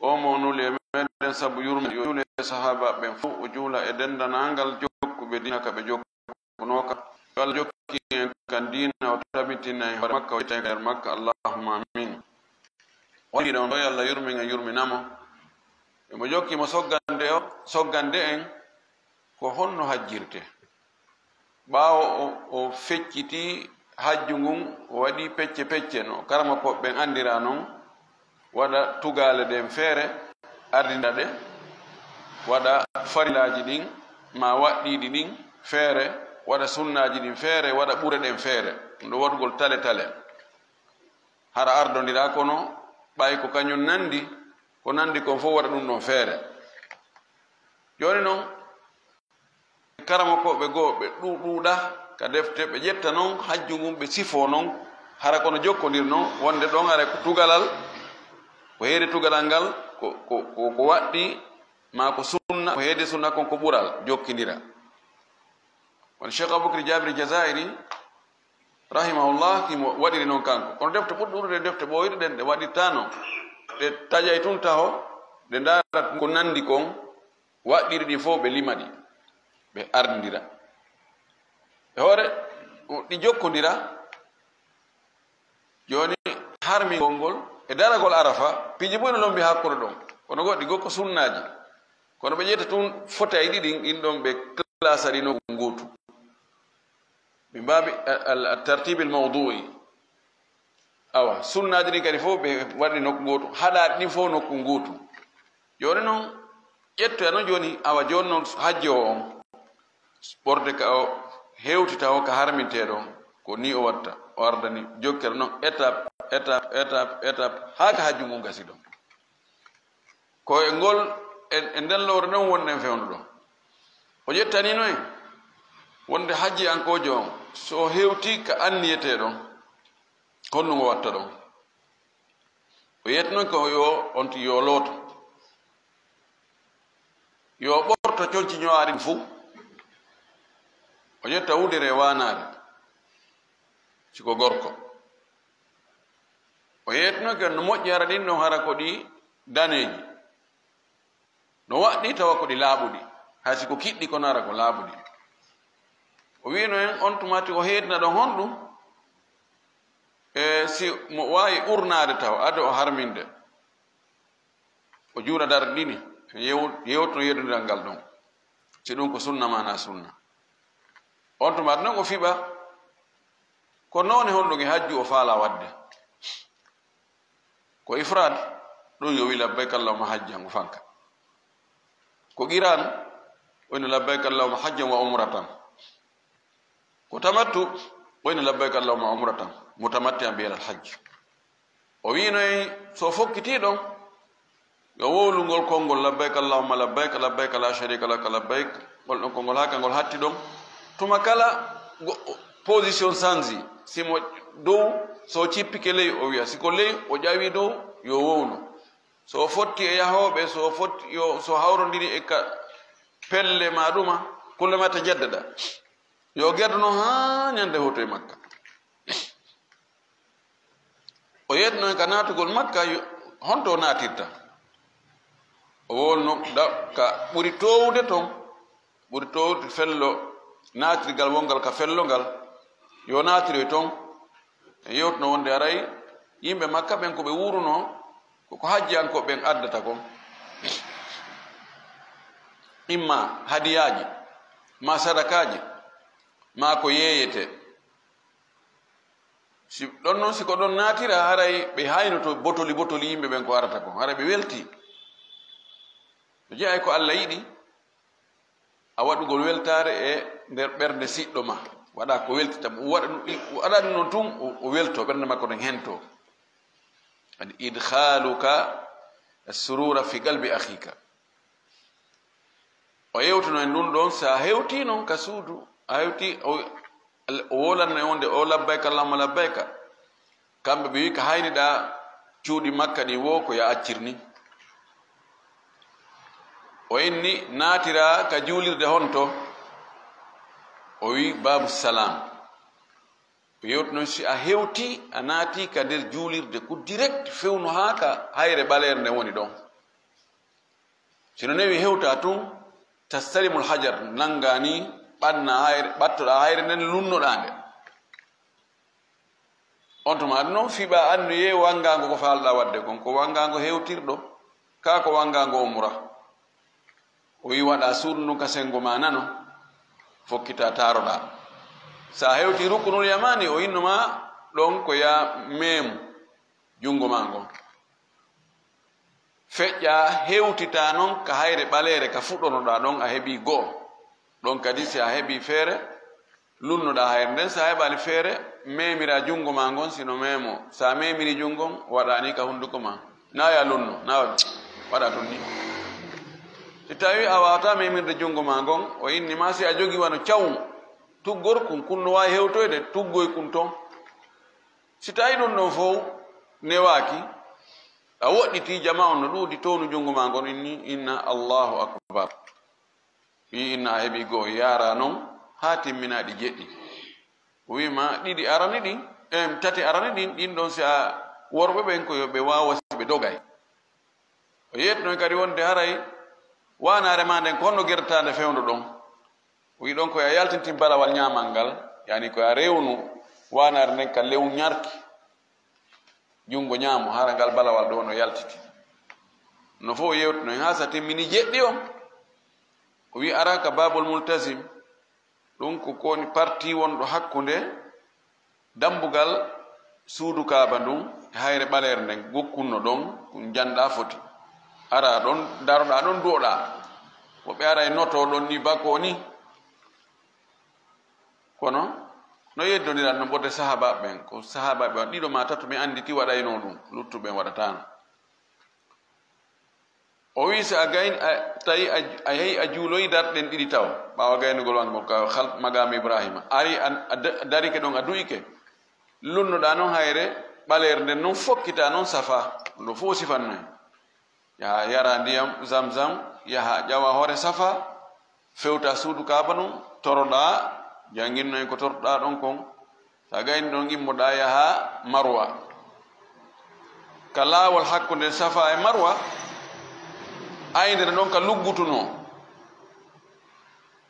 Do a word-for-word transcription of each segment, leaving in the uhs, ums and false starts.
o mo nuli e meɗen sabu yurmeende, yo juule e sahaabaaɓe ɓen fow, o juula e denndanangal jokkuɓe diina ka ɓe jokkunoo ka. Yo Allah jokkin en kan diina, o tabitina en hoore makka, o itta en ka nder makka. Allahumma amin. O wi'i ɗon ɗo, yo Allah yurmin en, yurmina mo. Emo jokki mo soggande o, soggande en, ko honno hajjirte. Ɓaawo o, o fecciti hajju ngun, o waɗi pecce pecce no karamokooɓe ɓen anndira non, waɗa tugaale ɗen feere, ardina ɗe, waɗa farillaaji ɗin, ma waɗɗiiɗi ɗin feere, waɗa sunnaaji ɗin feere, waɗa ɓure ɗen feere. Ɗum ɗo waɗugol tale tale. Hara ardondira kono, ɓay ko kañum nanndi, ko nanndi kon fof waɗa ɗum ɗon feere. Jooni non, karamokooɓe goo, ɓe ɗu-, ɗuuɗa ka defte, ɓe ƴetta non hajju ngun, ɓe sifoo non, hara kono jokkondir non, wonde ɗon hara ko tugalal, ko heedi tugalal ngal, ko, ko, ko, ko waɗɗi, ma ko sunna, ko heedi sunna kon ko ɓural, jokkindira. Won Cheikh Aboubacry Jabir Jazairi, rahimahullah, himo waɗiri non kanko. Kono defte ɓurɗe ɗuuɗude, defte ɓooyɗe ɗen, ɗe waɗirtaano. Ɗe taƴay tun taho, ɗe ndaara ko nanndi kon, waɗɗiri ɗin fof, ɓe lima ɗi, ɓe arndira. E hoore, ɗi jokkondira. Jooni, harmingol ngol e daragol Arafa, piiji buy no lombi hakkunde ɗon. Kono goɗɗi goo ko sunnaaji. Kono ɓe ƴetta tun fotay ɗiɗi, ɗin ɗon ɓe classa ɗi nokku ngootu. Min baabi al, al, al tartibil mawdu'i. Awa, sunnaaji ɗin kadi fof ɓe waɗi nokku ngootu, haɗaaɗi ɗin fof nokku ngootu. Jooni non, ƴettoya non jooni, awa, jooni non hajjo o on, ɓorde ka o hewtita o ka harmintee ɗon, ko ni o watta, o ardani jokkere non étape, étape, étape, étape, haa ka hajju ngun gasi ɗon. Ko e ngol, e, e nden lowre nden wonɗen fewndo ɗon. O ƴettanino en wonde hajjiyankoojo on, so o hewti ka anniyetee ɗon, honno o watta ɗon? O yettino ko yo on ti yo looto. Yo ɓorto conci ño'aari ɗin fuu. O ƴetta wudere e waanaare, si ko gorko. O yettino ko no moƴƴi hara ɗin ɗon hara ko ɗi daneeji. No waɗɗi tawa ko ɗi laaɓuɗi. Hay si ko kiɗɗi kono hara ko laaɓuɗi. O wi'ino en on tuma ti o heedina ɗon honɗum? E si mo waawi urnaade taw ado o harminde. O juula darɗe ɗiɗi, yew-, yewtuno yeddondiral ngal ɗon. Si ɗum ko sunna maa na sunna. On tuma non o fiɓa, ko noone honɗum e hajju o faala waɗde? Ko ifraad, ɗum yo wi labbayka allahumma hajjan o fanka. Ko qiraan, o ina labbayka allahumma hajjan wa umratan. Ko tamattu, o ina labbayka allahumma umratan. Mutamatti'an bi al hajj. O wi'ino en, so fokkitii ɗon, yo wowlu ngol konngol, labbayka allahumma labbayka, labbayka la sharika laka labbayk. Ngol ɗon konngol haa ka ngol hatti ɗon. Tuma kala go-, position sanji, si mo dow, so cippike ley, o wi'a, si ko ley, o ƴawi dow, yo wowlu. So fotti e yahooɓe, so fotti, yo, so hawrondiri e ka pelle ma ɗuma, kullama tajaddada. Yo gerdo non haa ñande hoto e Makka. O yettino en ka naatugol Makka, yo, honto o naatirta? O wonno da-, ka ɓuri toowude ton, ɓuri toowude fello, naatirgal wongal ka fello ngal, yo naatiroy ton. En yewtuno wonde aray yimɓe Makka ɓen ko ɓe wuurunoo, ko ko hajjiyankooɓe ɓen addata kon. Imma hadiyaaji, ma sadakaaji, ma ko yeeyetee. Si ɗon non, si ko ɗon naatira, haray ɓe haynoto botoli botoli yimɓe ɓen ko arata kon. Haray ɓe weltii. No jeyaa e ko Alla yiɗi, a waɗugol weltaare e nder ɓernde siɗɗo ma. Waɗa ko weltita mo. Waɗa ɗum, waɗa ɗum non tun, o, o welto, ɓernde makko nden hento. Kadi idkhaluka as-surura fi qalbi akhika. O yewtino en ɗum ɗon, so a hewtii non ka suudu, a hewtii, o, o wolanno e wonde, "O labbayka Allahumma labbayka." Kamɓe ɓe wi, "Ka hayniɗaa cuuɗi Makka ɗi wo ko ya accir ni." O inni, "Naatira ka juulirde honto?" O wi, "Babu Salam." O yewti noon, si a hewtii, a naatii ka nder juulirde, ko direct fewnu haa ka hayre ɓaleere nde woni ɗon. Si no newi hewta tun, tastalimul hajar, nanngaa ni, ɓanna hayre, ɓattoɗaa hayre nden, lunnoɗaa nde. On tuma ɗum noon, fiɓaa annuyee wanngaango ko faalɗaa waɗde kon, ko wanngaango hewtirɗo, kaa ko wanngaango umra. O wi'i waɗaa suudu ndun ka senngo maa nano, fokkitaa taaroɗaa. Si a hewtii rukkunul yamaani, o inno maa ɗon ko yaa meemu junngo maa ngon. Feƴƴaa hewtitaa non ka hayre ɓaleere ka fuɗɗonoɗaa ɗon, a heɓii go'o. Ɗon kadi, si a heɓii feere, lunnoɗaa hayre nden, si a heɓaali feere, meemiraa junngo maa ngon, si no meemoo. Si a meemirii junngo ngon, waɗaa ni ka hunnduko maa. Naa yo a lunno, naa waɗ-, waɗaa tun ni. Si tawii a waawataa meemirde junngo maa ngon, o inni maa si a jogii wano cawu, tuggor kun, kun no waawi hewtoyde, tuggoy kun ton. Si tawii ɗun ɗon fow newaaki, a woɗɗitii, jamaa on no ɗuuɗi, townu junngo maa ngon, inni, inna Allahu akbar. Wi'i inna a heɓii go'o, yaaraa non haa timminaa ɗi jeɗɗi. O wi'i ma ɗiɗi arani ɗin, em, tati arani ɗin, ɗin ɗon si a worɓe ɓen ko yo ɓe waawa si ɓe dogay. O yeetinoy kadi wonde haray waanaare maa nden ko honno gertaande fewndo ɗon. O wi'i ɗon ko yo a yaltintin balawal ñaamal ngal, yani ko yo a rewnu waanaare nden ka lew ñarki. Junngo ñaamo, hara ngal balawal ɗoo no yaltiti. No fof o yeewtino heen haa sa timmini jeɗɗi on. O wi'i, ara ka Baabul Multazim, ɗum ko ko woni parti wonɗo hakkunde dammbugal suudu Kaaba ndun e hayre ɓaleere nden, gokkunno ɗon, ko njanɗaa foti. Ara ɗon, daroɗaa ɗon, duwoɗaa. Woɓɓe ara e noto ɗon ni bako ni. Kono no yeddondiran no mbodde sahaabaaɓe ɓen, ko sahaabaaɓe ɓen ɗiɗo maa tato mi annditi waɗaynoo ɗum, luttuɓe ɓen waɗataano. O wi'i, so a gayn-, a, tawi a, a yehi a juuloyi darɗe ɗen ɗiɗi taw, ɓaawo gaynugol wanngol ka hal-, maqaamu Ibraahiima, ari a, a da-, darike ɗon a du'ike, lunnoɗaa non hayre ɓaleere nden non fokkitaa non Safa, ɗum ɗo fof o sifannoo en. Yaha yara ndiyam Zamzam, yaha ƴawa hoore Safa, fewta suudu Kaaba ndun, toroɗaa, jannginno en ko toroɗaa ɗon kon. Sa gayni ɗon, immoɗaa yaha Marwa. Ka laawol hakkunde Safa e Marwa, aynde nde ɗon ka luggutunoo.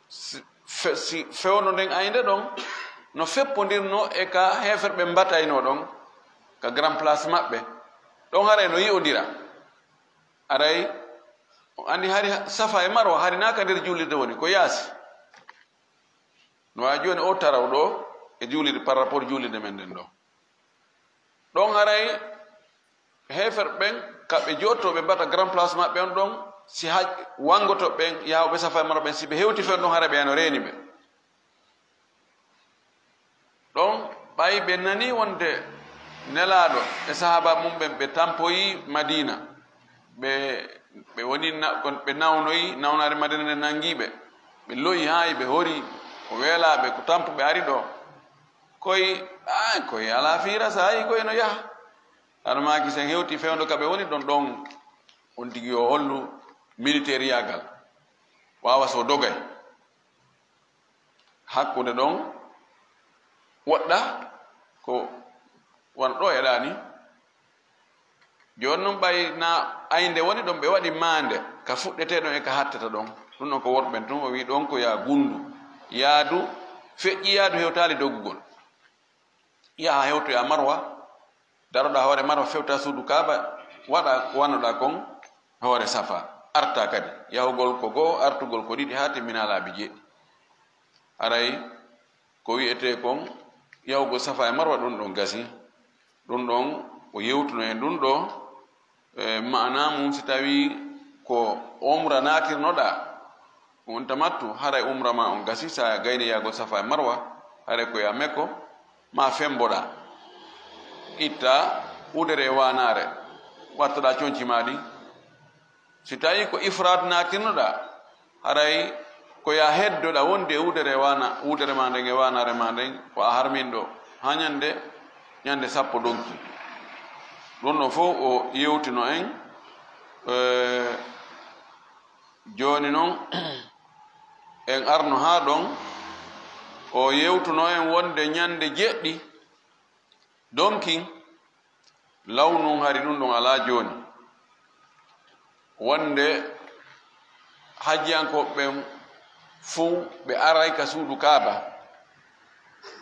Si, fe-, si fewndo nden aynde ɗon, no feppondirnoo e ka heeferɓe mbataynoo ɗon, ka Grand Place maɓɓe. Ɗon haray no yi'ondira. Aray, on anndi hari Safa e Marwa, hari naa ka nder juulirde woni, ko yaasi. No waawi jooni o taraw ɗo e juulirde par rapport juulirde men nden ɗo. Ɗon haray heeferɓe ɓen, ka ɓe jooɗtoo ɓe mbata Grand Place maɓɓe on ɗon, si haj-, wanngoto ɓen, yahooɓe Safa e Marwa ɓen, si ɓe hewti fen ɗon, haray ɓe ano reeni ɓe. Ɗon, ɓay ɓe nanii wonde Nelaaɗo e sahaaba mum ɓen, ɓe tampoyi Madiina, ɓe, ɓe woni na-, ko ɓe nawnoyi, nawnaare Madiina nde nanngi ɓe, ɓe lo'i haa ɓe hori, ko weelaaɓe, ko tampuɓe ari ɗo. Koy, a, koy alaa fiira, saa'i koy no yaha. Hano maaki sen hewti fewndo ka ɓe woni ɗon, ɗon on tigi yo hollu militeeriyaagal. Waawa so dogay. Hakkunde ɗon woɗɗa ko wano ɗo e ɗaani. Jooni non ɓay na aynde woni ɗon, ɓe waɗi maande ka fuɗɗetee ɗon e ka hattata ɗon. Ɗum ɗon ko worɓe ɓen tun, o wi'i ɗon ko yaa gundu, yaadu, feƴƴi yaadu hewtaali dogugol. Yaha hewtoya Marwa, daroɗaa hoore Marwa, fewta suudu Kaaba, waɗa ko wannoɗaa kon hoore Safa. Arta kadi, yahugol ko go'o, artugol ko ɗiɗi, haa timminaa laabi jeeɗi. Haray ko wi'etee kon yahugol Safa e Marwa, ɗum ɗon gasi. Ɗum ɗon o yewtuno e ɗum ɗo, e, maana mum, si tawii ko umra naatirnoɗaa, on tamattu, haray umra ma on gasi, sa gayni yahugol Safa e Marwa, haray ko ya Mekko, ma femboɗaa, itta udere e waanaare, wattoɗaa conci ma ɗin. Si tawii ko ifraad naatirnoɗaa, haray ko ya heddoɗaa wonde e udere e waana-, udere ma nden e waanaare ma nden, ko a harminɗo haa ñande, ñande sappo donki. Ɗum ɗon fof o yewtino en, eh, Jooni non, en arno haa ɗon, o yewtuno en wonde ñande jeɗɗi donkin, law nun hari ɗum ɗon alaa jooni. Wonde Hajjiyankooɓe ɓen fow ɓe aray ka suudu Kaaba,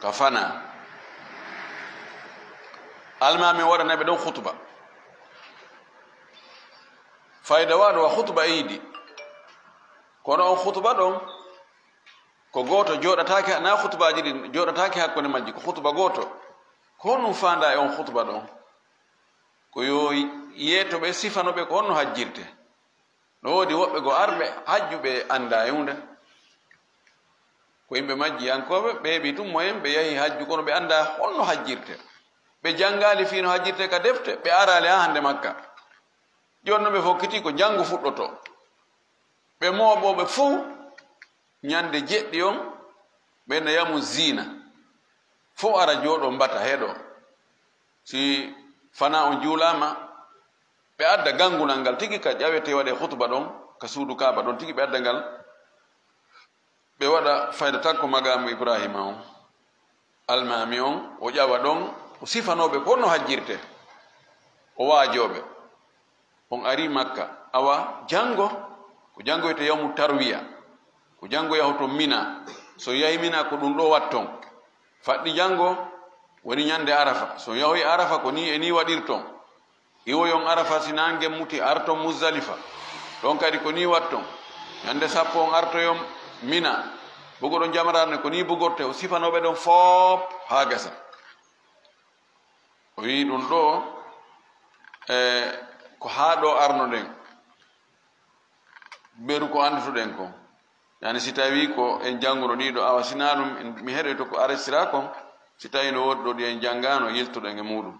ka fana. Almaami waɗana ɓe ɗon hutuba. Fayda waɗo wa hutuba e yiɗi. Kono on hutuba ɗon, ko gooto jooɗataake, na hutubaaji ɗin jooɗataake hakkunde majji, ko hutuba gooto. Ko honɗum faandaa e on hutuba ɗon? Ko yo yeeto ɓe, sifano ɓe ko honno hajjirte. No woodi woɓɓe go arɓe hajju, ɓe anndaa e huunde. Ko yimɓe majjiyankooɓe, ɓe heɓi tun moyen, ɓe yahi hajju, kono ɓe anndaa honno hajjirte. Ɓe janngaali fii no hajjirte ka defte, ɓe araali haa hannde Makka. Jooni no ɓe fokkiti ko janngo fuɗɗotoo. Ɓe mooɓooɓe fow, ñande jeɗɗi on, ɓe na yamu ziina. Fow ara jooɗo mbata heɗo. Si fana on juulaama, ɓe adda ganngunal ngal tigi ka ƴawete waɗe hutuba ɗon, ka suudu Kaaba ɗon tigi ɓe adda ngal. Ɓe waɗa fayda takko magamu Ibrahima on. Almaami on, o ƴawa ɗon, o sifanoo ɓe ko honno hajjirte. O waajoo ɓe. On ari Makka. Awa, janngo, ko janngo wiyetee yawmu tarwiya. Ko janngo yahoton Mina. So yahi Mina, ko ɗum ɗo watton. Faɗɗi janngo, woni ñande Arafa. So yahoyi Arafa, ko nii e nii waɗirton. Iwoyon Arafa, si naange muti, arton Muzdalifa. Ɗon kadi ko nii watton. Ñande sappo on artoyon Mina. Bugoɗon jamaraare ne, ko nii bugorte. O sifanoo ɓe ɗon foop haa gasa. O wi'i ɗum ɗo, e, ko haa ɗo arnoɗen. Beru ko anndutuɗen ko. Yani si tawi ko en jannguno ɗiɗo, awa si na ɗum, en, mi heɗoyto ko arestira kon, si tawi no woodi ɗo ɗi en janngaano, yiltoɗen e muuɗum.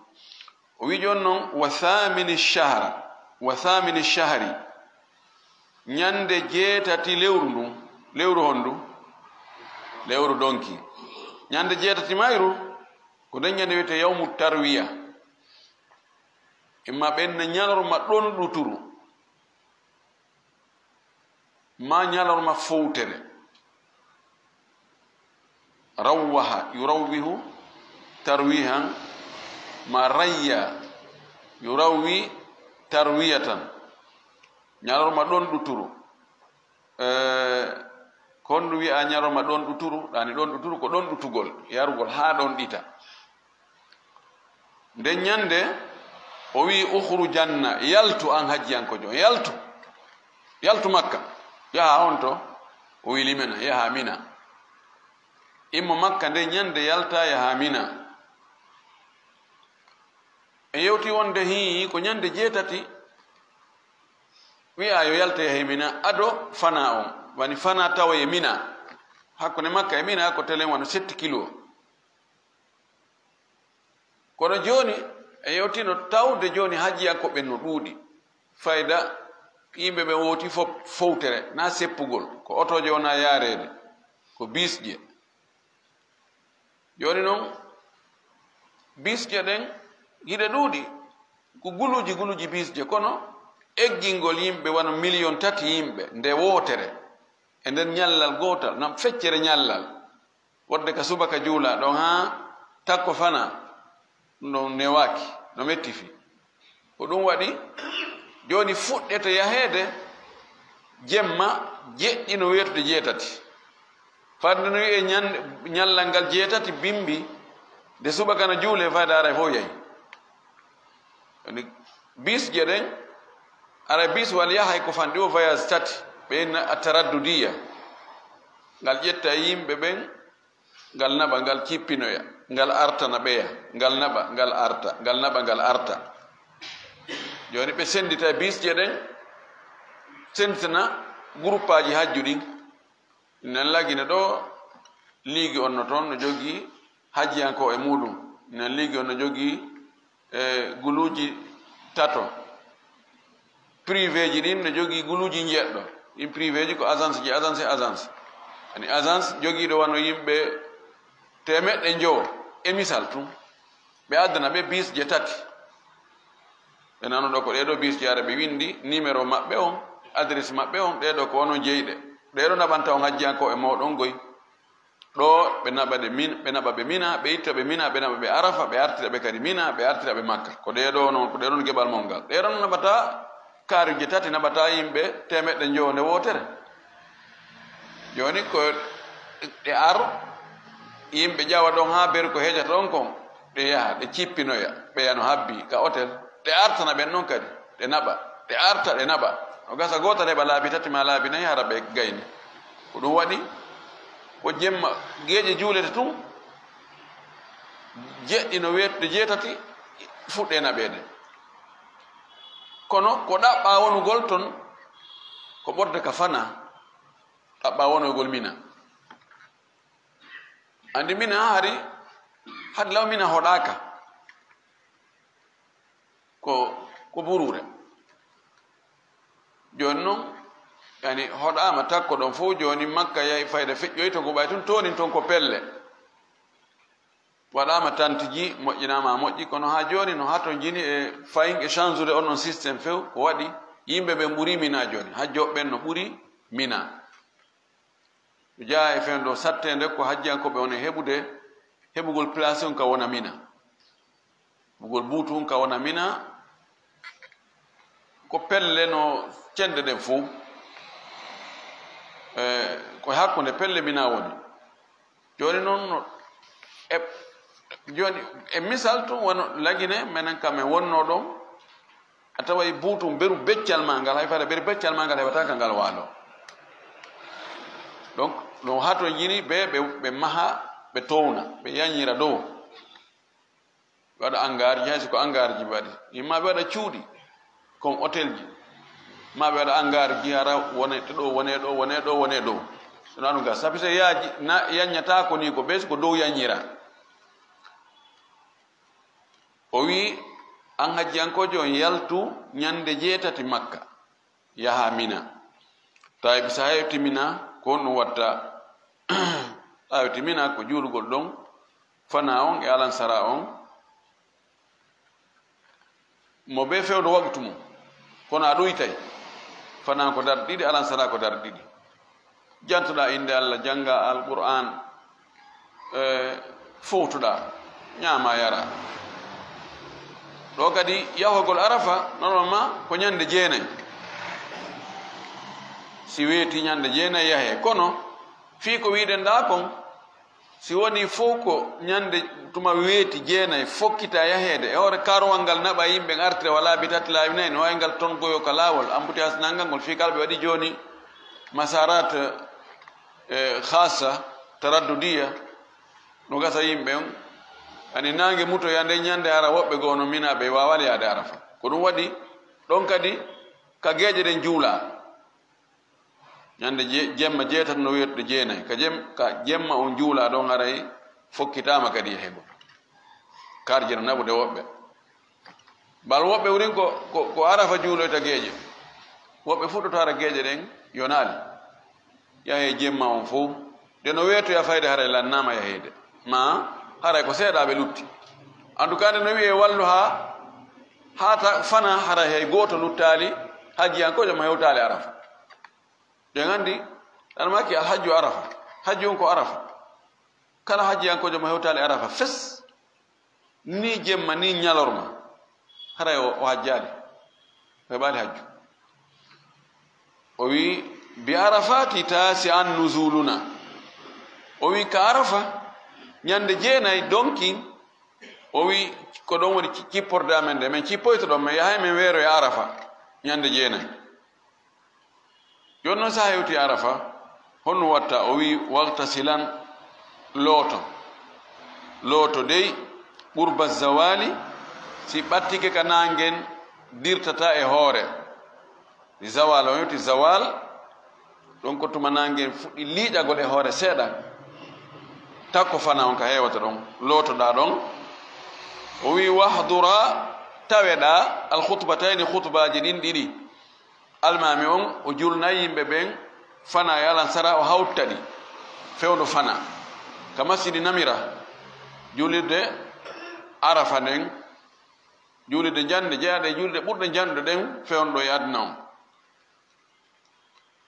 O wi'i jooni non, wa thamini shahra, wa thamini shahri, ñande jeetati lewru ndun, lewru hondu? Lewru donki. Ñande jeetati mayru, ko nden ñande wiyetee yawmu tarwiya. Imma ɓen na ñalorma ɗon ɗuturu. Ma ñalorma fowtere. Rawwaha, yurawwihu tarwihan, ma rayya, yurawwi tarwiyatan. Ñalorma ɗon ɗuturu. Eh, ko honɗum wi'a ñalorma ɗon ɗuturu? Ɗani ɗon ɗuturu ko ɗon ɗutugol, yarugol haa ɗon ɗita. Nden ñande, o wi'i, "Ukhrujanna, yaltu an hajjiyankojo, yaltu. Yaltu Makka, yaha on to." O wi'i, "Limena, yaha Mina." Immo Makka nden ñande, yalta, yaha Mina. En yewti wonde hii ko ñande jeetati wi'a yo yalte yahe Mina, ado fana on. Wani fana tawa e Mina. Hakkunde Makka e Mina ko telen wano sept kilo. Kono jooni, e yewtino tawde jooni hajjiyankooɓe no ɗuuɗi. Fayda yimɓe ɓe wooti fof fowtere, na seppugol, ko otooje wona yaareede, ko biisje. Jooni noon, biisje ɗen hiɗe ɗuuɗi, ko guluuji guluuji biisje, kono eggingol yimɓe wano miliyon tati yimɓe nde wootere, e nden ñallal gootal, nam feccere ñallal. Wonde ka subaka juula ɗon haa takko fana, ɗum ɗon newaaki, no metti fii. Ko ɗum waɗi, jooni fuɗɗete yaheede jemma jeɗɗi no weetude jeetati. Fadde no wi'e ñan-, ñallal ngal jeetati bimbi, nde subaka no juulee, fayda aray fof yahi. Woni biisje ɗen, ara biis wal yahay ko fanɗi o voyage tati, ɓe inna a taraddudiya. Ngal ƴetta e yimɓe ɓen, ngal naɓa, ngal cippinoya, ngal artana ɓeya, ngal naɓa, ngal arta, ngal naɓa, ngal arta. Jooni ɓe senndita e biisje ɗen, sennditana guruppaaji hajju ɗin. Nen lagine ɗo, liigi on no toon no jogii hajjiyankoo e muuɗum. Nen liigi on no jogii, e, guluuji tato. Privéji ɗin no jogii guluuji njeɗɗo. Ɗin privéji ko agence ji, agence e agence. Ani agence jogiiɗo wano yimɓe teemeɗɗe njowo e misal tun. Ɓe addana ɓe biisje tati. Ɓe nano ɗo ko ɗee ɗoo biisje ara ɓe winndi numéro maɓɓe on, adresse maɓɓe on, ɗee ɗoo ko onon jeyɗe. Ɗee ɗoo naɓanta on hajjiyankooɓe mooɗon goy. Ɗoo ɓe naɓa ɗe Min-, ɓe naɓa ɓe Mina, ɓe itta ɓe Mina, ɓe naɓa ɓe Arafa, ɓe artira ɓe kadi Mina, ɓe artira ɓe Makka. Ko ɗee ɗoo non, ko ɗee ɗon geɓal mon ngal. Ɗee ɗon naɓata kaaruuje tati, naɓata yimɓe teemeɗɗe njowo nde wootere. Jooni ko ɗe ar, yimɓe ƴawa ɗon haa beri ko heƴata ɗon kon, ɗe yaha, ɗe cippinoya, ɓeya no habbi ka otel, ɗe artana ɓen ɗon kadi, ɗe naɓa, ɗe arta, ɗe naɓa. No gasa gootal heɓa laabi tati maa laabi nayi, hara ɓe gayni. Ko ɗum waɗi, ko jemma geeƴe juulete tun, jeɗɗi no weetude jeetati, fuɗɗe naɓeede. Kono ko ɗaɓɓa wonugol ton, ko ɓurde ka fana, ɗaɓɓa wonugol Mina. Andi Mina hari, hade law Mina hoɗaaka. Ko, ko buruure. Jooni non, yani hoɗaama takko ɗon fof, jooni Makka yahi fayda feƴƴoy to ko ɓay tun toonin ton ko pelle. Waɗaama tantiji, moƴƴinaama moƴƴi, kono haa jooni no hatonjini e fayin e change-ude on on système few. Ko waɗi yimɓe ɓen ɓuri Mina jooni, hajjooɓe ɓen no ɓuri Mina. Ɗo jeyaa e fewndo sattende ko hajjiyankooɓe on e heɓude, heɓugol place on ka wona Mina. Heɓugol buutu on ka wona Mina, ko pelle no cende ɗen fow. E, ko hakkunde pelle Mina woni. Jooni non no, e, jooni e misal tun wano Lagine, menen kam en wonno ɗon, a taway buutu beru beccal ma ngal, hay fata beru beccal ma ngal heɓata ka ngal waalo. Donc, no hatonjini ɓe, ɓe, ɓe maha, ɓe towna, ɓe yañira dow. Ɓe waɗa angaarji, hay si ko angaarji ɓe waɗi. Imma ɓe waɗa cuuɗi, comme hôtelji. Ma ɓe waɗa angaarji, hara wone to ɗo, wone ɗo, wone ɗo, wone ɗo. Ɗum ɗum ga, sabi so yaaji, na, yaññata ko ni ko ɓe, si ko dow yaññira. O wi, an hajjiyankoojo on, yaltu ñande jeetati Makka, yaha Mina. Tawi so a hewti Mina, ko honɗum watta? A hewti Mina, ko juulugol ɗon, fana on e alansara on. Mo be fewndo waqtu mum. Kono a ɗuytay. Fana ko darɗe ɗiɗi, alansara ko darɗe ɗiɗi. Jantoɗaa innde Allah, janngaa Alqur'aan, e, fowtoɗaa, ñaamaa, yaraa. Ɗo kadi, yahugol Arafa, normalement, ko ñande jeenay. Si weeti ñande jeenay yahee. Kono, fii ko wiɗen ɗaa kon, si woni fow ko ñande tuma weeti jeenay, fokkita yaheede, e hoore karowal ngal naɓa yimɓe artira, walaa bi tati laabi nay, no waawi ngal ton goyo ka laawol, embouteillage nanngal ngol, fii kala ɓe waɗi jooni masarat, e, khassa, taraddudiya, no gasa yimɓe on, ani naange mutoya nde ñande, hara woɓɓe goo no Mina ɓe waawaa yaade Arafa. Ko ɗum waɗi, ɗon kadi, ka geeƴe ɗen juulaa. Ñande je-, jemma jeetati no weetude jeenay. Ka jem-, ka jemma on juulaa ɗon haray fokkitaama kadi yahego. Karje no naɓude woɓɓe. Bal woɓɓe wurin ko, ko, ko Arafa juuloyta geeƴe. Woɓɓe fuɗɗoto hara geeƴe ɗen yonaali. Yahee jemma on fow. Nde no weetoya fayde haray lannaama yaheede. Ma haray ko seeɗaaɓe lutti. En tout cas, nde no wi'ee wallu haa, haa ta fana haray hay gooto luttaali, hajjiyankoojo mo hewtaali Arafa. Ɓe nganndi, ɗan maaki alhajju Arafa. Hajju on ko Arafa. Kala hajjiyankoojo mo hewtaali Arafa fes, ni jemma, ni ñalorma, haray o, o hajjaali. O heɓaali hajju. O wi, "Bi Arafati tasi'an nuzuluna." O wi, "Ka Arafa, ñande jeenay donki." O wi, "Ko ɗon woni ci-, cipporde amen nde. Men cippoyto ɗon, men yahay men weeroya Arafa, ñande jeenay." Jooni noon, so a hewtii Arafa, honno watta? O wi'i, "Wagtasilan, looto. Looto dey, qurba zawali, si ɓattike ka naangen dirtata e hoore." Zawal, o yewti zawal, ɗon ko tuma naangen fuɗɗi liiƴagol e hoore seeɗa. Takko fana on ka heewata ɗon, lootoɗaa ɗon. O wi'i, "Wahdura, taweɗaa, al khutbatayni, khutbaaji ɗin ɗiɗi." Almaami on, o julnay yimɓe ɓen, fana e alansara, o hawtaɗi fewndo fana ka masjidi Namira, julirde Arafa nden, julirde jannde, jeyaɗe e julirde ɓurɗe janɗude ɗen, fewndo e aduna on.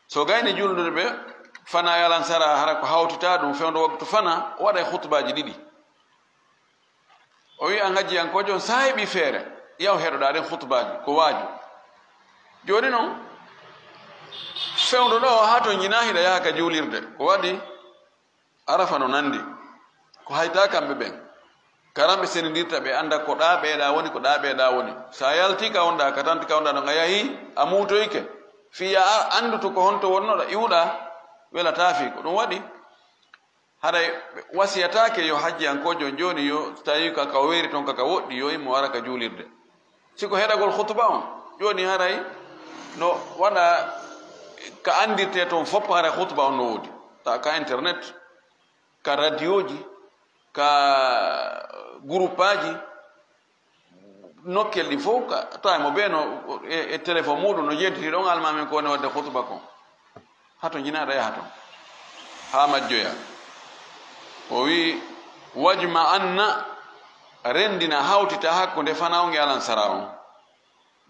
So gayni julnude ɓe, fana e alansara, hara ko hawtita ɗum fewndo waktu fana, o waɗay khutbaaji ɗiɗi. O wi'i, "An hajjiyankoojo on, so a heɓii feere, yaw heɗoɗaa ɗen khutbaaji, ko waaju." Jooni non, Fewndo ɗo haa to njina hiɗa yaha ka juulirde. Ko waɗi? Arafa no nandi. Ko hayta kamɓe ɓen. Karamɓe senindirta ɓe annda ko ɗa ɓeeɗa woni, ko ɗa ɓeeɗa woni. So a yalti ka wonɗa, ka tanti ka wonɗa ɗon, a yahi, a muutoyke. Fii a annduto ko honto wonnoɗa, iwɗa, wela taafi. Ko ɗum waɗi. Haray ɓe wasiyataake yo hajjiyankoojo on jooni yo, so tawii ka, ka weeri ton ka, ka woɗɗi, yo immo ara ka juulirde. Si ko heɗagol khutba on, jooni haray no waɗa ka anndirtee ton fof, haray khutba on no woodi. Ta ka internet, ka radiyooji, ka guruppaaji, nokkel ɗin fof, ka tawi mo bee no e, e téléphone muuɗum no jentiti ɗon almamin ko woni waɗde khutba kon. Hato njinaaɗo yaha ton haa majjoya. O wi'i, "Wajma anna, renndina, hawtita hakkunde fana on e alansara on."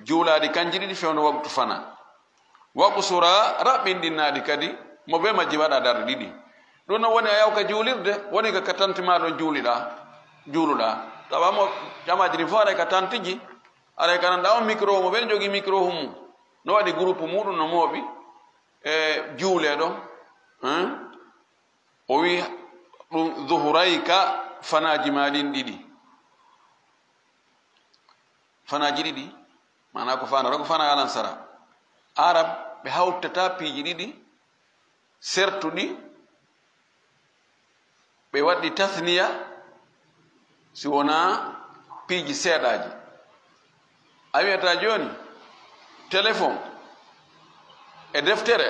Juulaaɗi kanji ɗiɗi fewndo waqtu fana. Wa qusura, raɓɓinɗinaaɗi kadi, mo bee majji waɗa darɗe ɗiɗi. Ɗum no woni a yaw ka juulirde, woni ka, ka tanti maa ɗon juuliɗaa, juuluɗaa. Tawa mo jamaaji ɗin fof aray ka tantiji, aray ka nanɗaa on micro, mo bee jogii micro mum. No waɗi groupe muuɗum no mooɓi, e juulee ɗon. Hein? O wi'i ɗum zuhurayka, fanaaji maa ɗin ɗiɗi. Fanaaji ɗiɗi, maanaa ko fana, ko fana alansara. Arab ɓe hawtata piiji ɗiɗi, sertuɗi, ɓe waɗi tasniya, si wonaa piiji seeɗaaji. A wi'ata jooni, téléphone e deftere,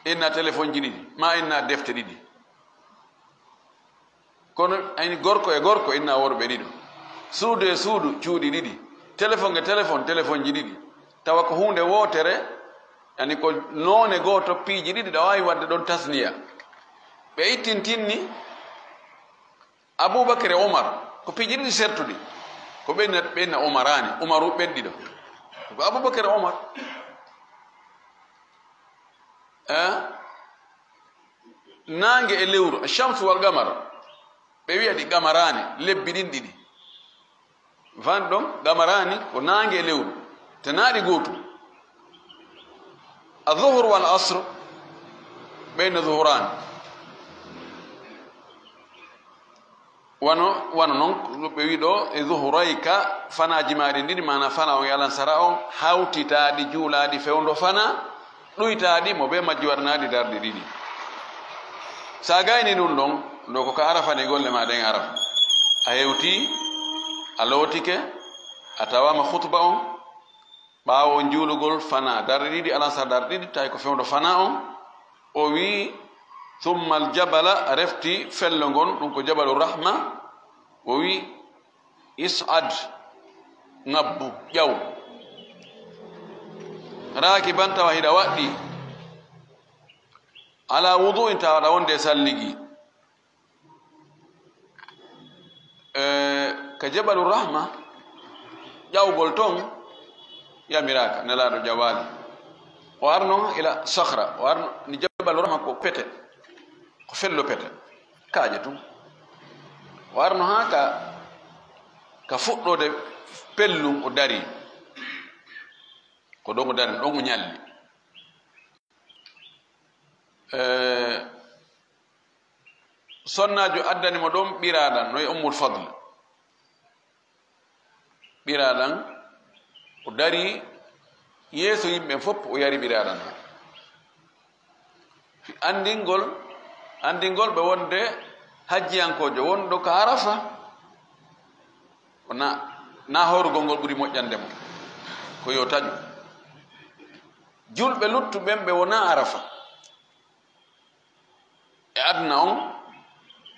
inna téléphone ji ɗiɗi, maa inna defte ɗiɗi. Kono ayni gorko e gorko inna worɓe ɗiɗo. Suudu e suudu, cuuɗi ɗiɗi. Téléphone e téléphone, téléphone ji ɗiɗi. Tawa ko huunde wootere, yani ko noone gooto, piiji ɗiɗi, ɗa waawi waɗde ɗon tasniya. Ɓe ittintinni Abubakar e Omar, ko piiji ɗiɗi sertuɗi. Ko ɓe inna, ɓe inna Omaraani, Umaru ɓen ɗiɗo. Ko Abubakar e Omar. Eh? Naange e lewru, shamsu wal qamar, ɓe wi'a ɗi qamaraani, lebbi ɗin ɗiɗi. Fan ɗon, qamaraani ko naange e lewru, te naa ɗi gootum. Azuhur wal asr, ɓe inna zuhuraani. Wano, wano non, ɓe wi'i ɗo, e zuhurayka, fanaaji maa ɗin ɗiɗi, maanaa fana on e alansara on, hawtitaaɗi, juulaaɗi fewndo fana, ɗuytaaɗi, mo bee majji waɗanaaɗi darɗe ɗiɗi. So a gayni ɗum ɗon, ɗo ko ka Arafa ne golle maa ɗen Arafa. A hewtii, a lootike, a tawaama khutba on, ɓaawo on juulugol fana darɗe ɗiɗi, alansara darɗe ɗiɗi, tawi ko fewndo fana on, o wi'i, "Thumma al-jabala", refti fello ngon, ɗum ko Jabalu Rahma, o wi'i, "Is'ad", ŋabbu, ƴaw. Raakiban, tawa hiɗa waɗɗi. Ala wudu'in, tawa aɗa wonde e salligi. Eh, ka Jabalu Rahma, ƴawgol ton yamiraaka, Nelaaɗo ƴawaali. O arno ila sakhra, o arno ni Jabalu Rahma ko pete, ko fello pete, kaaƴe tun. O arno haa ka, ka fuɗɗoode pellun o dari. Ko ɗon o dari, ɗon o ñalli. Eh, sonnaajo addani mo ɗon ɓiraaɗan, no e Ummul Fadl. Ɓiraaɗan, o dari yeeso yimɓe fof, o yari ɓiraaɗan. Anndingol, anndingol ɓe wonde hajjiyankoojo wonɗo ka Arafa, o na, na horugol ngol ɓuri moƴƴande mo, ko yo taƴu. Julɓe luttuɓen ɓe wonaa Arafa. E aduna on,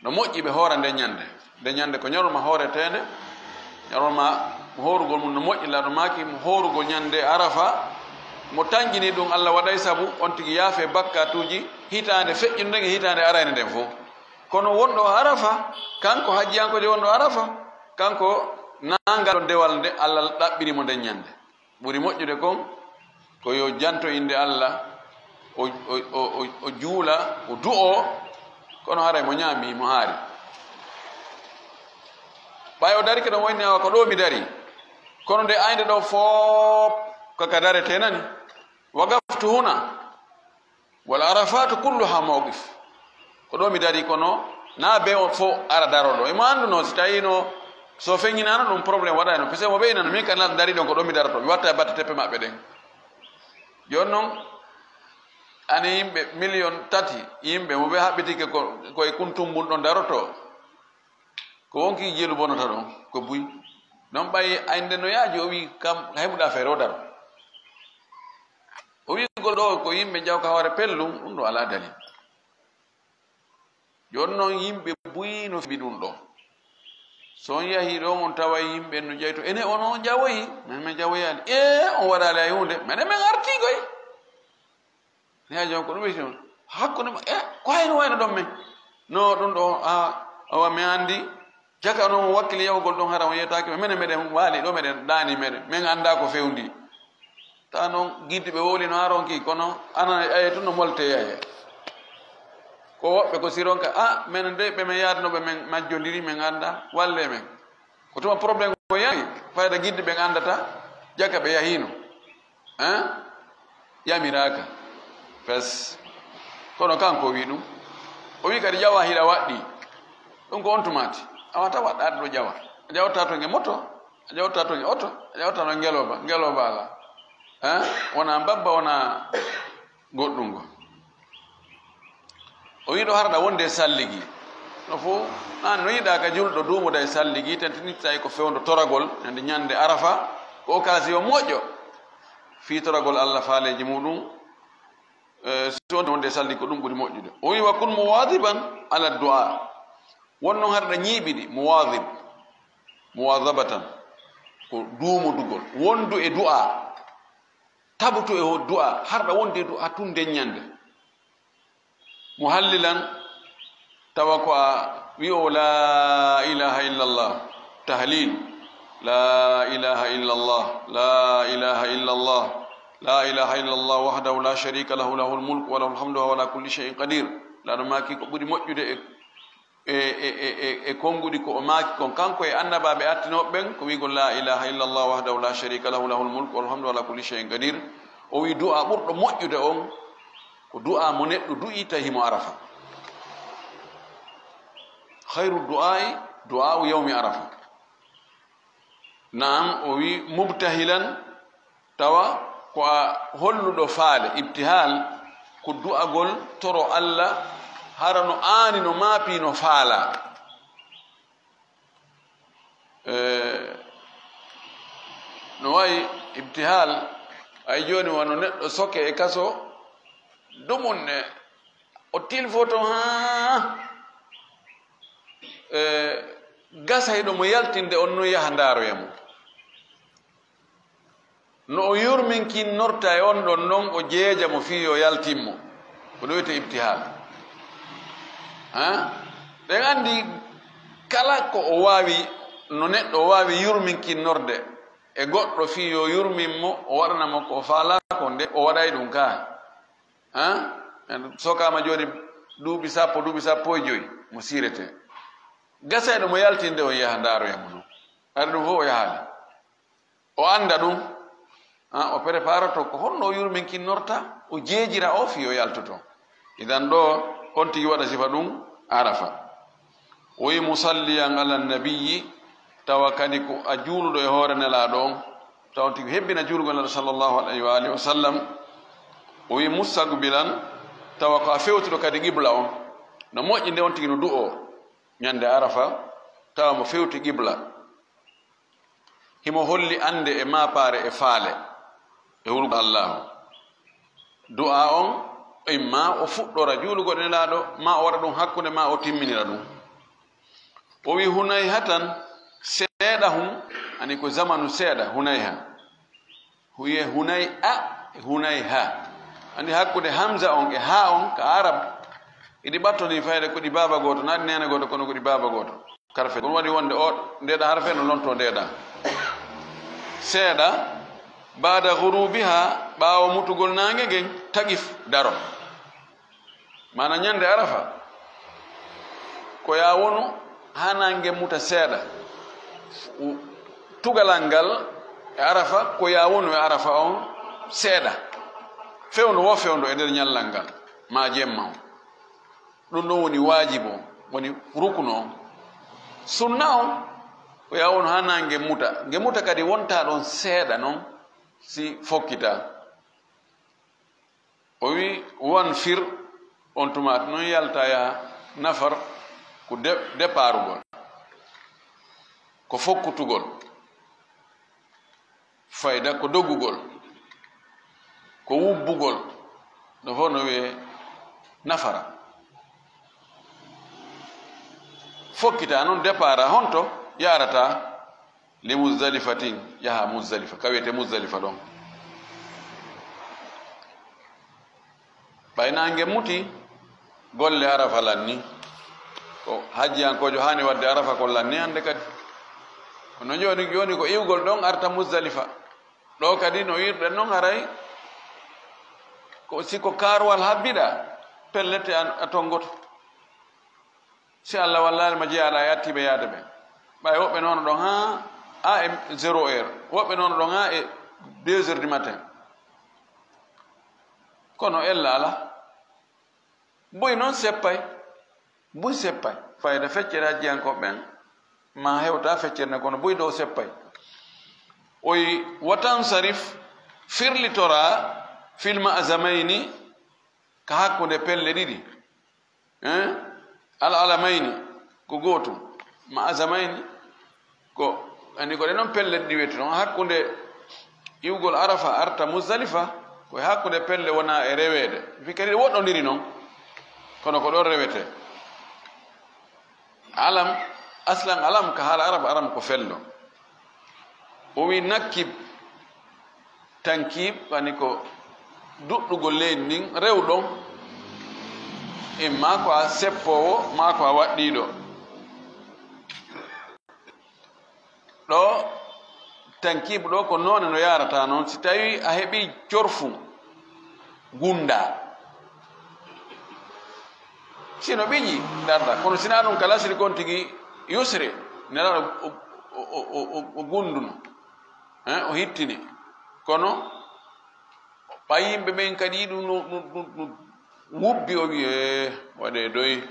no moƴƴi ɓe hoora nden ñande. Nden ñande ko ñalorma hooreteende, ñalorma mo hoorugol mum no moƴƴi, Laamɗo maaki mo hoorugol ñande Arafa, mo tanƴini ɗum, Allah waɗay sabu on tigi yaafe bakkatuuji hitaande feƴƴunde nden e hitaande arayde nden fof. Kono wonɗo Arafa, kanko hajjiyankoojo wonɗo Arafa, kanko nangal ɗon dewal nde Allah ɗaɓɓiri mo nden ñande. Ɓuri moƴƴude kon ko yo janto innde Allah, o, o, o, o, o juula, o du'oo, kono haray mo ñaami, mo haari. Ɓay o darike ɗon, o inni, "Awa, ko ɗoo mi dari." Kono nde aynde ɗoo fof ko ka daretee nani. Waqaftu huna, wal arafatu kulluha mawqif. Ko ɗo mi dari kono, na be on fof ara daro ɗo. Emo annduno si tawino so feñinano ɗum problème waɗayno. Parce que mo ɓeynano min kan dari ɗon ko ɗo mi daroto. Mi watta batte teppe maɓɓe ɗen. Joni noon, ani yimɓe million tati, yimɓe mo ɓe haɓɓitike ko, ko e kuntumbun ɗon daroto. Ko wonki jelu bonata ɗon, ko buy. Noon ɓay aynde no yaaji, o wi kam, hay mo ɗa feere o daro. O wi ko ɗo, ko yimɓe jawka hoore pellum, ɗum ɗo alaa dalil. Jooni noon yimɓe buy no mbi ɗum ɗo. So on yahii ɗon, on taway yimɓe no jeyto. Ene on, on jawoyi? Min, min jawoyaali. E, on waɗaali hay huunde. Menen men artii koy. Ni a jom ko ɗum wiyetee on. Hakkunde ma, e, ko hayno wayno ɗon men? No, ɗum ɗo, a, awa, mi anndi. Jaka noon wakkili yahugol ɗon, hara on yetaaki men. Menen meɗen waali ɗo, meɗen ɗaani meɗen. Men anndaa ko fewndi. Ta noon gidduɓe wowlino haronki, kono ana aye tun no molte yaye. Ko woɓɓe ko siron ka, a, menen de ɓe men yaadno ɓe men majjondiri, men anndaa, walle men. Ko tuma problème ko yahi, fayda gidduɓe ɓen anndata, jaka ɓe yahino. Hein? Yamiraaka. Fes. Kono kanko o wi ɗum. O wi kadi ƴawa hiɗa waɗɗi. Ɗum ko on tumaati. A wata waɗɗaade ɗo ƴawa. A ƴawta to nge moto, a ƴawta to nge oto, a ƴawta to ngeloba, ngeloba ala. Hein? Wona mbabba, wona goɗɗum ngo. O wi ɗo harɗa wonde e salligi. No fof, an no yiɗa ka julɗo duumuda e salligi, tantinita e ko fewndo toragol, ñande, ñande Arafa, ko occasion moƴƴo. Fii toragol Allah faaleeji muɗum, eh, si wonde wonde e salli ko ɗum ɓuri moƴƴude. O wi, "Wa kun muwadiban ala du'a." Won noon harɗa ñiiɓiɗi, muwadib, muwadabatan, ko duumodugol. Wondu e du'a, tabutu e ho du'a, harɗa wonde e du'a tun nden ñande. Muhallilan, tawa ko a wi'o la ilaha illallah, tahlil, la ilaha illallah, la ilaha illallah, la ilaha illallah wahdahu la sharika lahu, lahul mulku wa lahul hamdu wa huwa ala kulli shay'in qadir. Laɗo maaki ko ɓuri moƴƴude e, e, e, e, e, e konnguɗi ko o maaki kon, kanko e annabaaɓe artinooɓe ɓen, ko wi'gol la ilaha illallah wahdahu la sharika lahu, lahul mulku wa lahul hamdu wa ala kulli shay'in qadir. O wi du'a ɓurɗo moƴƴude on, ko du'a mo neɗɗo du'i tawi himo Arafa. Khayru du'a'i du'a'u yawmi Arafa. Naam, o wi mubtahilan, tawa ko a holluɗo faale, ibtihal, ko du'agol toro Allah, hara no aani no maapi no faala. Eh, no wayi ibtihal, ay jooni wano neɗɗo soke e kaso, dumunne, o tilfoto haa, eh, gasayɗo mo yaltinde on no yaha ndaaroya mo. No o yurminkinnorta e on ɗon non, o jeeja mo fii yo yaltin mo. Ko ɗum wiyetee ibtihal. Ha? Ɗen anndi kala ko o waawi, no neɗɗo waawi yurminkinnorde e goɗɗo fii yo yurmin mo, o waɗana mo ko o faalaa ko, nde o waɗay ɗum kaa. Ha? En sokaama jooni duuɓi sappo, duuɓi sappo e joy mo siiretee. Gasayɗo mo yaltinde on yaha ndaaroya mo non. Hari ɗum fof o yahaali. O annda ɗum, ah, o préparoto ko honno o yurminkinnorta, o jeejira o fii o yaltoto. Idan ɗo, on tigi waɗa sifa ɗum Arafa. O wi musalliyan ala nabiyyi, tawa kadi ko a juuluɗo e hoore Nelaaɗo on, tawa on tigi hebbina juulugol Nelaaɗo sallallahu alayhi wa alihi wa sallam. O wi mustaqbilan, tawa ko a fewtuɗo kadi qibla on. No moƴƴi nde on tigi no du'oo ñande Arafa, tawa mo fewti qibla. Himo holli annde e maapaare e faale e hulugol Allaahu. Du'a on, imma o fuɗɗora juulugol e Nelaaɗo, ma o waɗa ɗum hakkunde, ma o timminira ɗum. O wi hunayhatan, seeɗa hun, ani ko zamanu seeɗa, hunayha. Huye hunay a, hunayha. Anndi hakkunde hamza on e ha on ka Arab, iɗi ɓattoni fayde ko ɗi baaba gooto, naa ɗi neene gooto, kono ko ɗi baaba gooto. Karfe. Ɗum waɗi wonde o, ndeeɗa harfe no lonto ndeeɗa. Seeɗa, baada ghurubiha, ɓaawo mutugol naange ngen, taqif, daro. Maana ñande Arafa, ko yaa wonu haa naange muta seeɗa. U-, tugalal ngal e Arafa, ko yaa wonu e Arafa on seeɗa. Fewndo wo fewndo e nder ñallal ngal, ma jemma on. Ɗum ɗon woni waajibo, woni rukno on. Sunna on, ko yaa won haa naange muta. Nge muta kadi wonta ɗon seeɗa non, si fokkita. O wi, "Wan fir," on tumaati non yalta yaha. Nafar ko de-, deparugol, ko fokkutugol. Fayda ko dogugol, ko wubbugol, ɗum fof no wiyee nafara. Fokkita noon, départ, honto yarata? Li Muzdalifatin, yaha Muzdalifa, ka wiyetee Muzdalifa ɗon. Ɓay naange muti, golle Arafa lanni. Ko hajjiyankoojo haani waɗde Arafa ko lanni hannde kadi. Kono jooni, jooni ko iwgol ɗon arta Muzdalifa. Ɗo kadi no wiirɗen non, haray ko, si ko kaaruwal habbiɗaa, pellet a, a tonngoto. Si Allah wallaali ma, jeyaaɗo e attiiɓe yaade ɓe. Ɓay woɓɓe noon ɗon haa, haa e zéro heure, woɓɓe noon ɗon haa e deux heures du matin. Kono ella alaa. Buy noon seppay. Buy seppay. Fayda feccere hajjiyankooɓe ɓen, ma hewta feccere nde, kono buy dow seppay. O wi, "Wa tansarif," firlitoraa, "fil ma'zamayni," ka hakkunde pelle ɗiɗi. Hein? Al alamayni, ko gootum. Ma'zamayni, ko, anndi ko ɗe non pelle ɗiɗi weeti non. Hakkunde iwgol Arafa arta Muzdalifa, ko e hakkunde pelle wona e reweede. Fii kadi ɗe woɗɗondiri non, kono ko ɗon rewetee. Alam, aslan alam ka haala Arab, alam ko fello. O wi, "Nakkib." Tankiib, woni ko duɗɗugol leydi ndin, rew ɗon, imma ko a seppoowo, maa ko a waɗɗiiɗo. Ɗo, tankiib ɗo ko noone no yaarata noon, si tawii a heɓii corfu, gunndaa. Si no ɓiƴi, darda. Kono si naa ɗum, ka lasri kon tigi yusre, Nelaaɗo o, o, o, o, o gunnduno. Hein, o hittini. Kono ɓay yimɓe ɓen kadi ɗum no, no, no, no wubbi, o wi, "Ee, waɗee doy.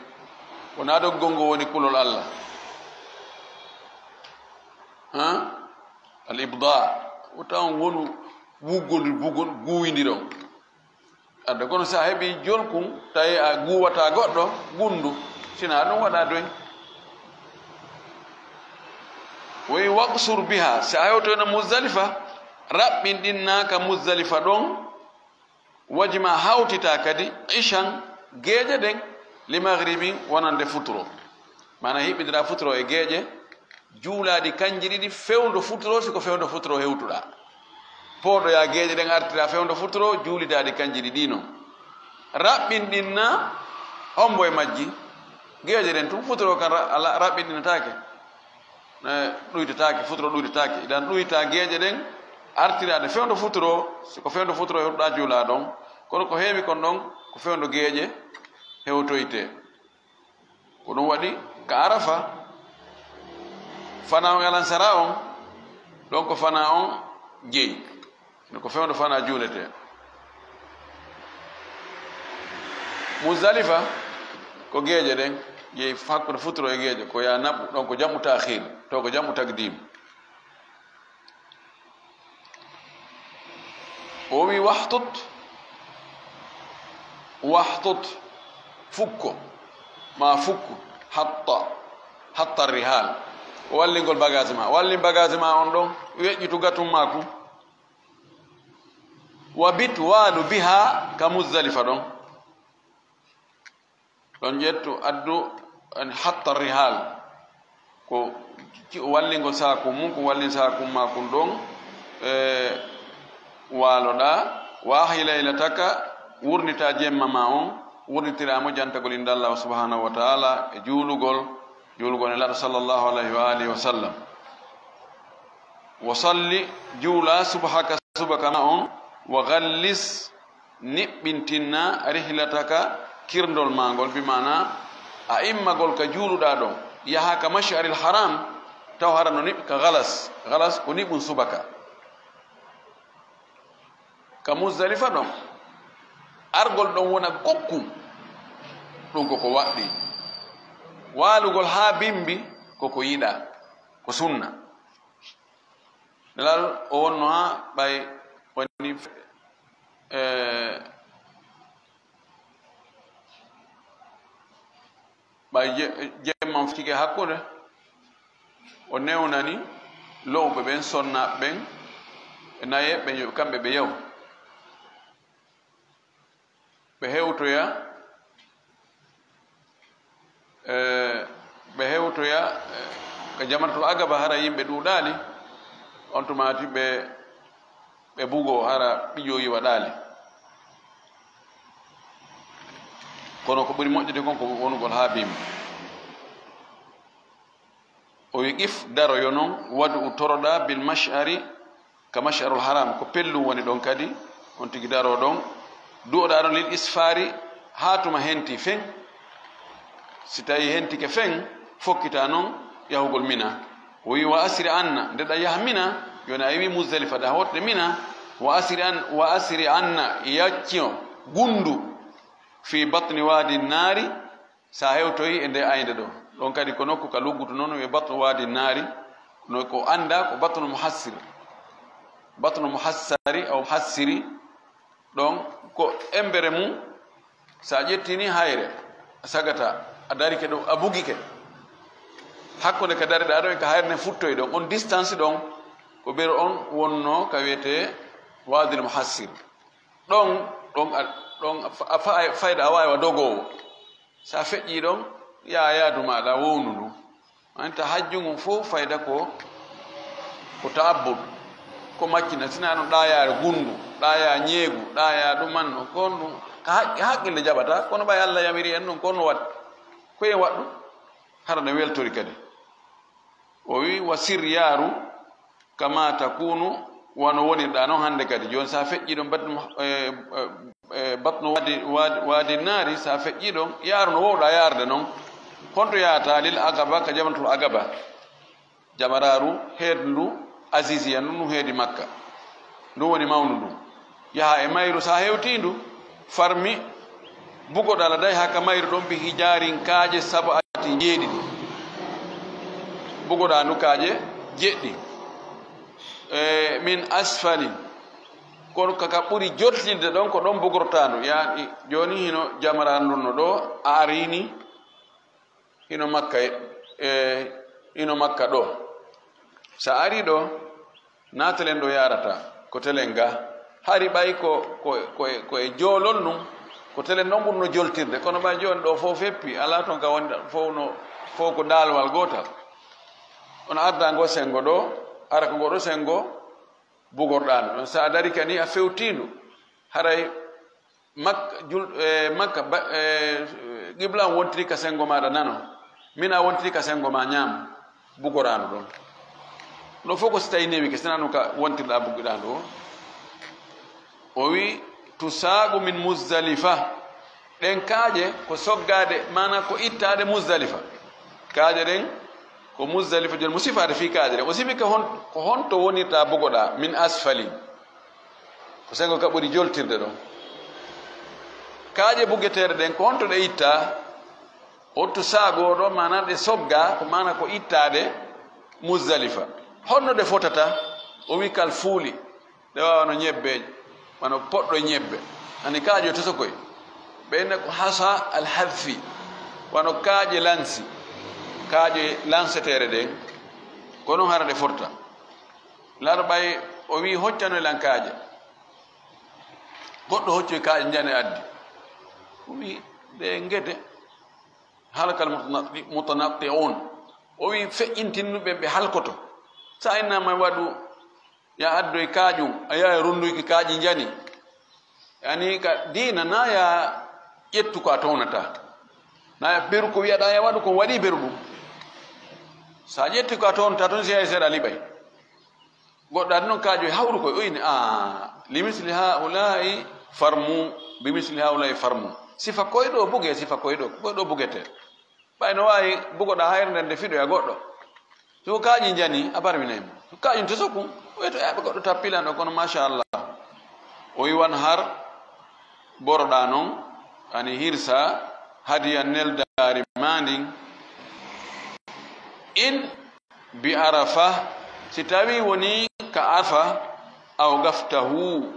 Wonaa doggol ngol woni kulol Allah." Hein? Al ibda. O tawan wonu wuggol, bugol, guwindiron. Adda kono si a heɓii jolkun, tawi a guwataa goɗɗo, gunndu, si naa ɗum waɗaa doy. O wi, "Waqsur biha," si a hewtoyno Muzdalifa, raɓɓinɗinnaa ka Muzdalifa ɗon, wajma, hawtitaa kadi, ishan, geeƴe ɗen, li maghribin, wonande futuro. Maanaa hiɓɓindiraa futuro e geeƴe, juulaa ɗi kanji ɗiɗi, fewndo futuro, si ko fewndo futuro hewtuɗaa. Pooɗoyaa geeƴe ɗen, artiraa fewndo futuro, juulitaa ɗi kanji ɗiɗi non. Raɓɓinɗinnaa hombo e majji? Geeƴe ɗen tun, futuro kan ra-, ala, raɓɓinɗinataake. Eh, ɗuytataake, futuro ɗuytataake. Idan ɗuytaa geeƴe ɗen, artiraa ɗe fewndo futuro, si ko fewndo futuro hewtuɗaa, juulaa ɗon. Kono ko heewi kon ɗon, ko fewndo geeƴe hewtoytee. Ko ɗum waɗi ka Arafa, fanaa on e lansara on, ɗon ko fanaa on jeyi. Ko fewndo fanaa juuletee. Muzdalifa, ko geeƴe ɗen, jeyi hakkunde futuro e geeƴe, ko yaa naɓu, ɗon ko jam'u taakhir, to ko jam'u takdim. O wi, "Wahtut, wahtut," fukko, ma fukku, hatta, hatta rihal. Wallingol bagage ma, wallin bagage ma on ɗon, weƴƴitu gatum maaku. "Wa bit, waalu, biha," ka Muzdalifa ɗon. Ɗon ƴettu, addu, en hatta rihal. Ko ci-, wallingol saaku mum, ko wallin saaku ma kun ɗon, e, waaloɗaa. "Wa ahyi laylataka," wurnita jemma ma on, wurnitiraa mo jantagol innde Allah subhanahu wa ta'ala e juulugol, juulugol Nelaaɗo sallallahu alayhi wa alihi wa sallam. "Wa salli," juula, "subhaka," subaka ma on, "wa ghallis," niɓɓintinna, "rihlataka," kirndol maa ngol, bi maana a immagol ka juuluɗaa ɗon, yaha ka Mash'aril Haram, taw hara no niɓ-, ka galas, galas ko niɓun subaka. Ka Muzdalifa ɗon, Argol ɗon wona gokkum, ɗum koko waɗɗi. Waalugol haa bimbi, koko yiɗa, ko sunna. Nelal o wonno haa ɓay woni, eh, ɓay je-, jemma on feccike hakkunde, o newnani lo'uɓe ɓen, sonnaaɓe ɓen, e nayeeɓe ɓen, yo kamɓe ɓe yahu. Ɓe hewtoya, eh, ɓe hewtoya, eh, ka jamratul aqaba, hara yimɓe ɗuuɗaali, on tumaati ɓe, ɓe bugo, hara ɓiƴoyi waɗaali. Kono ko ɓuri moƴƴude kon ko wonugol haa bimbi. O wi, qif, daroyo non, wad'u, toroɗa, bil mash'ari, ka mash'arul haram, ko pellun woni ɗon kadi, on tigi daro ɗon, du'oɗa ɗon lil isfari, haa tuma henti fen. Si tawi hentike fen, fokkita non yahugol Mina. O wi, wa asri anna, nde ɗa yaha Mina, yoni a iwi Muzdalifa, ɗa hootde Mina, wa asri an-, wa asri anna, yaccio, gundu, fi batni wadi nari, sa hewtoyi e nde aynde ɗo, ɗon kadi ko nokku ka luggutu non, wi'e batnu wadi nari, no ko annda ko batnu muhassir, batnu muhassari, aw muhassiri, ɗon ko embere mum, sa ƴettini hayre, a sagata, a darike ɗo, a bugike. Hakkunde ka dariɗa ɗo e ka hayre nden futtoyi ɗon, on distance ɗon, ko beru on wonno ka wiyete wadil muhassir. Ɗon, ɗon a, ɗon a fa-, a fa-, fayda a waawi wa dogoowo. Sa feƴƴii ɗon, yaa yaadu maaɗa wownu ndu. Anta hajju ngun fof fayda ko, ko ta'abbud, ko maccina, sina ɗum ɗaayaare gunndu, ɗaayaa ñeegu, ɗaayaa ɗuman no, ko honɗum ka haqqi-, haqqille jaɓata, kono ɓay Allah yamiri en ɗum, ko honno waɗ-, ko en waɗ ɗum? Hara ne weltori kadi. O wi, wa sir yaaru, kama takunu, wano wonirɗa non hannde kadi. Jooni sa feƴƴii ɗon batnu, eh, eh, eh, batnu wadi, wadi, wadi naari, sa feƴƴii ɗon, yaaru no wowɗa yaarde non. Honto yahata lil aqaba, ka jamratul aqaba? Jamaraaru heedndu Aziziya ndun, ndun heedi Makka. Ndun woni mawndu ndun. Yaha e mayru, sa hewtii ndu, farmi, bugoɗa laday haa ka mayru ɗon, bi hijaarin, kaaƴe, sab'atin, jeeɗiɗi. Bugoɗa ndu kaaƴe jeeɗiɗi. E, min asfalin. Kono ka, ka ɓuri joltinirde ɗon, ko ɗon bugortaa ndu. Ya, i-, jooni hino jamaraandu ndun no ɗo, a arii ni, hino Makka e, e, hino Makka ɗo. Sa arii ɗo, naa telen ɗo yaarata, ko telen ga. Hari ɓay ko, ko, ko e, ko e joolol nun, ko telen ɗon ɓurno joltirde. Kono ɓay jooni ɗo fof feppi, alaa toon ka woni fof no, fof ko daalwal gootal. On arda ngo senngo ɗo, ara ko ngo ɗo senngo, bugorɗaa ndu. Ɗon sa a dari ka ni a fewtii ndu. Haray Makka, jul-, eh, Makka, ba-, eh, qibla on wontiri ka senngo maaɗa nano. Mina wontiri ka senngo ma ñaamo. Bugoraa ndu ɗon. Ɗo fof ko si tawi newi ke, sina ɗum ka wontirɗaa bugiɗaa ndu o. O wi, tusaagu min Muzdalifa. Ɗen kaaƴe ko soggaade, maanaa ko ittaade Muzdalifa. Kaaƴe ɗen ko Muzdalifa, jooni mo sifaade fii kaaƴe ɗen. O sifi ko hon-, ko honto wonirta bugoɗaa, min asfalin. Ko senngo ka ɓuri joltirde ɗon. Kaaƴe bugeteeɗe ɗen, ko honto ɗe ittaa? O tusaago ɗo, maanaa ɗe soggaa, ko maanaa ko ittaade Muzdalifa. Honno ɗe fotata? O wi kal fuuli. Ɗe waawano ñebbe, wano poɗɗo e ñebbe. Ani kaaƴe tosokoy. Ɓe inna ko hasa al hadfi. Wano kaaƴe lansi. Kaaƴe lanseteere ɗen. Ko non hara ɗe forta. Laara ɓay o wi, "Hoccano lan kaaƴe." Goɗɗo hoccoy kaaƴe njane addi. O wi, "Ɗe ngete. Halakal mutanatti-, mutanatti'un." O wi, "Feƴƴintinnuɓe ɓe halkoto." Sa inna may waɗu Ya addoy kaaƴum, a yahay ronduyki kaaƴi njani. Yani ka diina, na ya ƴettu ko a townata. Na ya beru ko wi'aɗa ya waɗu, ko waɗi beru ɗum. Sa ƴetti ko a townata tun, si yahi seeɗa liɓay. Goɗɗo adi noon kaaƴoy hawru koy, o inni, "A, limisli haulai farmu, bimisli haulai farmu." Sifa koyɗo buge, sifa koyɗo, koyɗo bugete. Ɓay no waawi bugoɗaa hayre nden nde fiɗoya goɗɗo. So kaaƴi njani, a barminay mo. So kaaƴi to sokku, o wi'ata, "Eɓe goɗɗo tappilan ɗo, kono machallah." O wi'an har, boroɗa non, ani hirsa hadiya neldaari ma ndin. In bi Arafa, si tawi woni ka Arafa, aw gaftahu,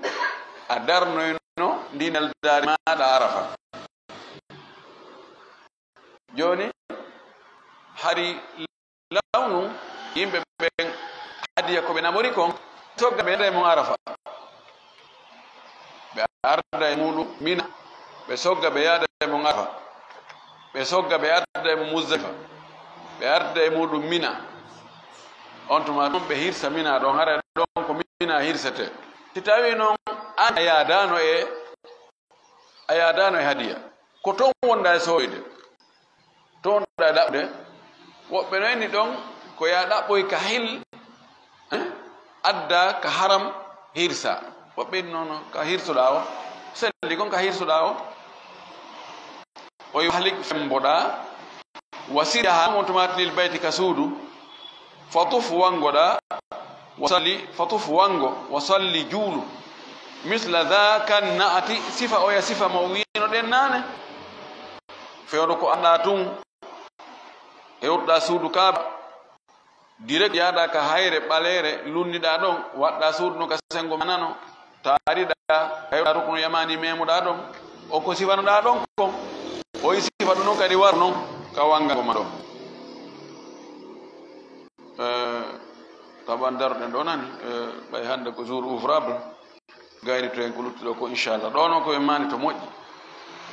a darnoyno ndi neldaari maaɗa Arafa. Jooni, hari lawnu yimɓe ɓen hadiya ko ɓe namori kon, sogga ɓe yaada e mum Arafa. Ɓe arda e muɗum Mina, ɓe sogga ɓe yaada e mum Arafa. Ɓe sogga ɓe arda e mum Muzdalifa, ɓe arda e muɗum Mina. On tuma ɗon ɓe hirsa Mina ɗon, hara ɗon ko Mina hirsete. Si tawi noon an a yaadaano e, a yaadaano e hadiya, ko toon wonɗa e sooyde, toon wonɗa e ɗaɓɓude. Woɓɓe no inni ɗon ko ya ɗaɓɓoy ka hil, eh, adda ka haram hirsa. Woɓɓe inni noon ka hirsuɗa o, selli kon ka hirsuɗa o. O wi halik femboɗa, wa sirri ha on tumaati lil bayti ka suudu, fa tuf wangoɗa, wa salli, fa tuf wango, wa salli juulu. Misla dha kan naati, sifa oya sifa mo wiino ɗen naane. Fewndo ko anɗa tun, hewtuɗa suudu Kaaba, direct yaada ka hayre ɓaleere lunniɗa ɗon, waɗɗa suudu no ka sengo ma nano, taariɗa, hewɗa ruknu yamani memuɗa ɗon, o ko sifanoɗa ɗon kon. O wi sifa ɗum non kadi war non ka wangango ma ɗon. Eh, taban daroɗen ɗo nani, eh, ɓay hannde ko jour ouvrable, gayni to en ko luttuɗo ko, inchallah. Ɗo noon ko en maani to moƴƴi.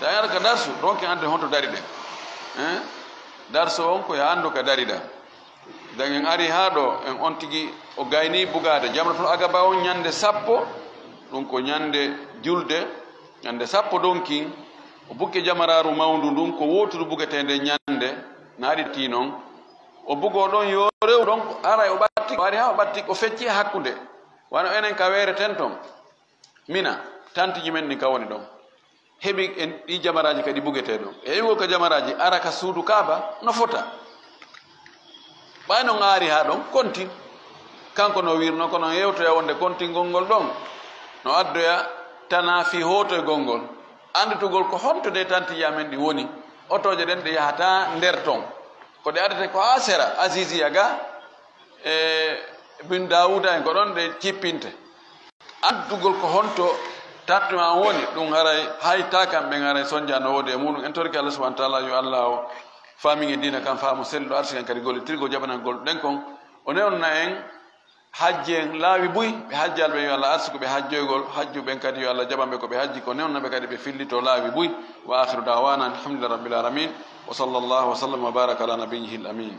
Tawi ara ka darsu, ronken annde honto dariɗen. Eh? Darsu on ko e anndu ka dariɗa. Dan en ari haa ɗo, en on tigi o gayni bugaade Jamratul Aqaba on ñande sappo, ɗum ko ñande julde, ñande sappo donkin, o bukke jamaraaru mawndu ndun, ko wootudu bugetee nden ñande, na ari ti non. O bugoo ɗon yo rew ɗon, aray o ɓatti, o ari haa o ɓatti, o fecci e hakkunde. Wano enen ka weereten ton, Mina, tantiji men ɗin ka woni ɗon. Heɓi en ɗi jamaraaji kadi bugetee ɗon. E iwo ka jamaraaji, ara ka suudu Kaaba, no fota. Ɓay non aari haa ɗon, kontin. Kanko no wirno, kono yewtoya wonde kontingol ngol ɗon no addoya tanaafi hootoygol ngol. Annditugol ko honto de tantiji amen ɗi woni. Otooje ɗen ɗe yahata nder ton. Ko ɗe addete ko haa sera, Aziziya ga, e Bin Daawuda en ko ɗon ɗe cippinte. Annditugol ko honto tantuma on woni, ɗum haray hay takan ɓen haray sonja no woodi e muɗum. En torki Allah subhanahu wa taala yo Allah o faamin e diina kan faamu selluɗo, arsiken kadi gollitirgol jaɓanagol ɗen kon. O newna en hajji en laawi buy, ɓe hajjal ɓe yo Allah arsiku ɓe hajjoygol, hajju ɓen kadi yo Allah jaɓan ɓe ko ɓe hajji, ko newna ɓe kadi ɓe fillito laawi buy. Wa akhiru da'wana alhamdulillahi rabbil alamin. Wa sallallahu wa sallam wa baraka ala nabiyyihil amin.